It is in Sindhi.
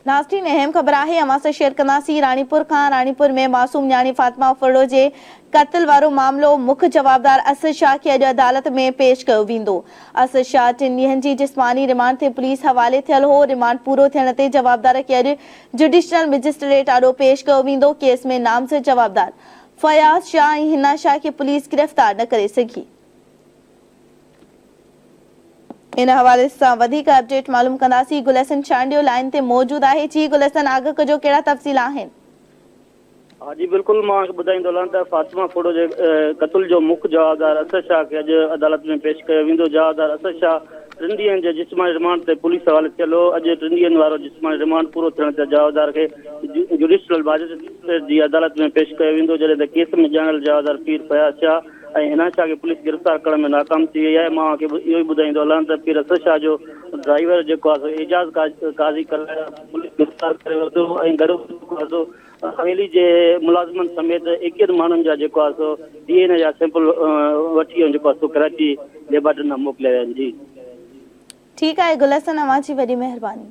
ناظرين اهم خبر آهي اوهان سان شيئر ڪنداسين راڻيپور کان راڻيپور ۾ معصوم نياڻي فاطمه ڦرڙو جي قتل وارو معاملو مک جوابدار اسد شاهه کي اڄ عدالت ۾ پيش ڪيو ويندو اسد شاهه ٽن ڏينهن جي جسماني رمانڊ تي پوليس حوالي ٿيل هو رمانڊ پورو ٿيڻ تي جوابدار کي اڄ جڊيشنل مئجسٽريٽ آڏو پيش ڪيو ويندو ڪيس ۾ نامزد جوابدار فياض شاهه ۽ حنا شاهه کي پوليس گرفتار نه ڪري سگهي. ان حوالي سان وڌيڪ اپڊيٽ معلوم ڪنداسين گل حسن چانڊيو لائين تي موجود آهي جي گل حسن آگاهه ڪجو ڪهڙا تفصيل آهن. ها جي بلڪل مان اوهان کي ٻڌائيندو هلان ته فاطمه ڦوڙو جي قتل جو مک جوابدار اسد شاهه کي اڄ عدالت ۾ پيش ڪيو ويندو جوابدار اسد شاهه ٽن ڏينهن جي جسماني رمانڊ تي پوليس حوالي ٿيل هو اڄ ٽن ڏينهن وارو جسماني رمانڊ پورو ٿيڻ تي جوابدار کي جڊيشنل ماجسٽريٽ جي عدالت ۾ پيش ڪيو ويندو جڏهن ته ڪيس ۾ ڄاڻايل جوابدار پير فياض شاهه ۽ حنا شاهه کي پوليس گرفتار ڪرڻ ۾ ناڪام ٿي وئي آهي. مان اوهان کي اهو ئي ٻڌائيندو هلان ته پير اسد شاهه جو ڊرائيور جيڪو آهي سو اعجاز قاضي ڪلهه پوليس گرفتار ڪري ورتو ۽ گڏوگڏ جيڪو آهي سو حويلي جي ملازمن سميت 21 ماڻهن جا جيڪو آهي سو ڊي اين اي جا سيمپل وٺي ۽ جيڪو آهي سو ڪراچي ليبارٽرين ڏانهن موڪليا ويا آهن جي. ٺيڪ آهي گل حسن اوهان جي وڏي مهرباني.